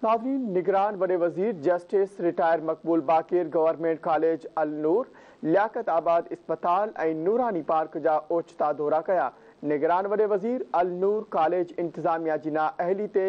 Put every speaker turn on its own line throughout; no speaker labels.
ناظرين نگران وڏي وزير justice retired Maqbool Baqir government college Al Noor, Liaquatabad اسپتال ۽ نوراني پارڪ جا اوچتا دورا ڪيا. نگران وڏي وزير النور ڪاليج انتظاميا جي نااهلي تي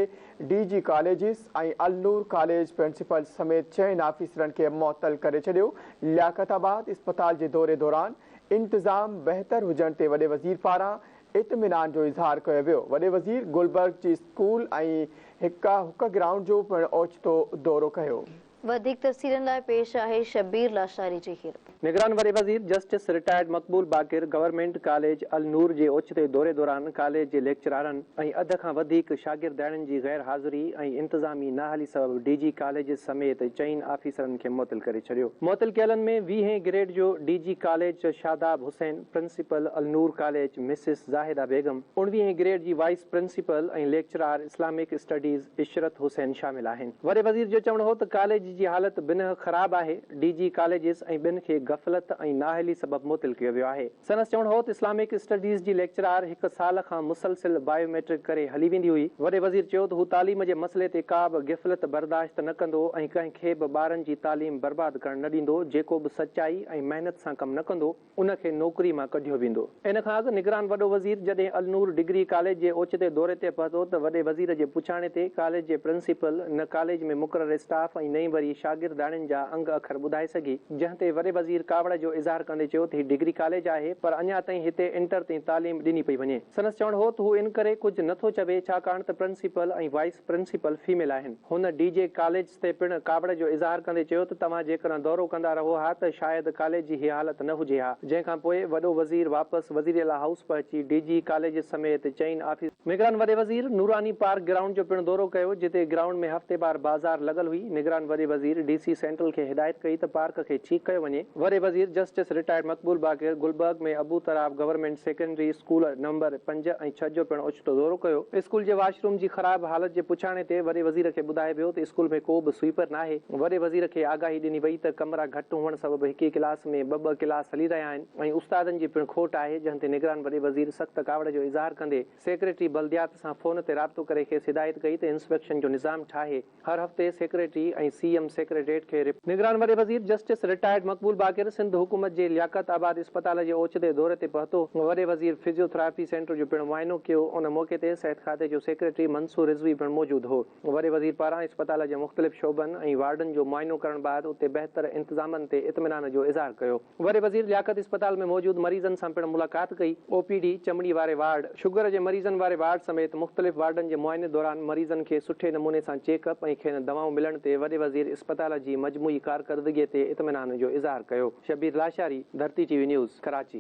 D G colleges ۽ Al Noor college principal سميت چئن آفيسرن کي معطل ڪري ڇڏيو. لياقت آباد اسپتال جي دوري دوران انتظام بهتر هجڻ تي وڏي وزير پاران اطمينان جو اظهار ڪيو ويو. وڏي وزير گلبرگ جي اسڪول ۽ هڪ هڪ گرائونڊ جو پڻ اوچتو دورو ڪيو.
وڌيڪ تفصيلن لاء پيش آهي شبير لاشاري جي هي رپورٽ.
نگران وڏي وزير justice retired Maqbool Baqir government college Al Noor جي اوچتي دوري دوران ڪاليج جي ليڪچرارن ۽ اڌ کان وڌيڪ شاگردياڻين جي غير حاضري ۽ انتظامي نااهلي سبب ڊي جي ڪاليجز سميت چئن آفيسرن کي معطل ڪري ڇڏيو. معطل ڪيلن ۾ ويهين گريڊ جو D G college Shadab Hussain, principal Al Noor college Mrs Zahida Begum, اڻويهين grade جي vice principal ۽ lecturer Islamic studies Ishrat Hussain شامل آهن. وڏي وزير جو چوڻ هو ته ڪاليج جي حالت بنهه خراب آهي، ڊي جي ڪاليجز ۽ ٻين کي غفلت ۽ نااهلي سبب معطل ڪيو ويو آهي. سندس چوڻ هو ته اسلامڪ اسٽڊيز جي ليڪچرار هڪ سال کان مسلسل بايو ميٽرڪ ڪري هلي ويندي هئي. وڏي وزير چيو ته هو تعليم جي مسئلي تي ڪا به غفلت برداشت نه ڪندو ۽ ڪنهن کي به ٻارن جي تعليم برباد ڪرڻ نه ڏيندو، جيڪو به سچائي ۽ محنت سان ڪم نه ڪندو، ان کي نوڪري مان ڪڍيو ويندو. ان کان اڳ نگران وڏو وزير جڏهن النور ڊگري ڪاليج جي اوچتي دوري تي پهتو ته وڏي وزير جي پڇاڻي تي ڪاليج جي پرنسپل نه ڪاليج ۾ مقرر اسٽاف ۽ نه ئي وري شاگردياڻين جا انگ اکر ٻڌائي سگهي جنهن تي وڏي وزير ڪاوڙ جو اظهار ڪندي چيو ته هي ڊگري ڪاليج آهي پر اڃا تائين هتي انٽر تائين تعليم ڏني پئي وڃي. سندس چوڻ هو ته هو ان ڪري ڪجهه نه ٿو چوي ڇاڪاڻ ته پرنسپل ۽ وائيس پرنسپل فيميل آهن. هن ڊي جي ڪاليج تي پڻ ڪاوڙ جو اظهار ڪندي چيو ته توهان جيڪڏهن دورو ڪندا رهو ها ته شايد ڪاليج جي هي حالت نه هجي ها جنهن کان پوء وڏو وزير واپس وزيراعليٰ هائوس پهچي ڊي جي ڪاليج سميت چئن آفيس نگران وڏي وزير نوراني پارڪ گرائونڊ جو پڻ دورو ڪيو جتي گرائونڊ ۾ هفتيوار بازار لڳل هئي نگران وڏي وزير ڊي سي سينٽرل کي هدايت ڪئي ته پارڪ کي ٺيڪ ڪيو وڃي وڏي وزير justice retired Maqbool Baqir Gulberg ۾ Abu Turab government secondary school number 5 ۽ 6 جو پڻ اوچتو دورو ڪيو. اسڪول جي واش روم جي خراب حالت جي پڇاڻي تي وڏي وزير کي ٻڌايو ويو ته اسڪول ۾ ڪو به سوئيپر ناهي. وڏي وزير کي آگاهي ڏني وئي ته ڪمرا گهٽ هئڻ سبب هڪ ئي ڪلاس ۾ ٻه ٻه ڪلاس هلي رهيا آهن ۽ استادن جي پڻ کوٽ آهي جنهن تي نگران وڏي وزير سخت ڪاوڙ جو اظهار ڪندي سيڪريٽري بلديات سان فون تي رابطو ڪري کيس هدايت ڪئي ته انسپيڪشن جو نظام ٺاهي هر هفتي سيڪريٽري ۽ سي ايم سيڪريٽريٽ کي نگران وڏي وزير جسٽس رٽائرڊ مقبول باقر سنڌ حڪومت جي لياقت آباد اسپتال جي اوچتي دوري تي پهتو. وڏي وزير فزيوٿراپي سينٽر جو پڻ معائنو ڪيو. ان موقعي تي صحت کاتي جو سيڪريٽري منصور رضوي پڻ موجود هو. وڏي وزير پاران اسپتال جي مختلف شعبن ۽ وارڊن جو معائنو ڪرڻ بعد اتي بهتر انتظامن تي اطمينان جو اظهار ڪيو. وڏي وزير لياقت اسپتال ۾ موجود مريضن سان پڻ ملاقات ڪئي، او پي ڊي، چمڙي واري وارڊ، شگر جي مريضن واري وارڊ سميت مختلف وارڊن جي معائني دوران مريضن کي سٺي نموني سان چيڪ اپ ۽ کين دوائون ملڻ تي وڏي وزير اسپتال جي مجموعي ڪارڪردگي تي اطمينان جو اظهار ڪيو. Shabbir Lashari, Dharti T V news, Karachi.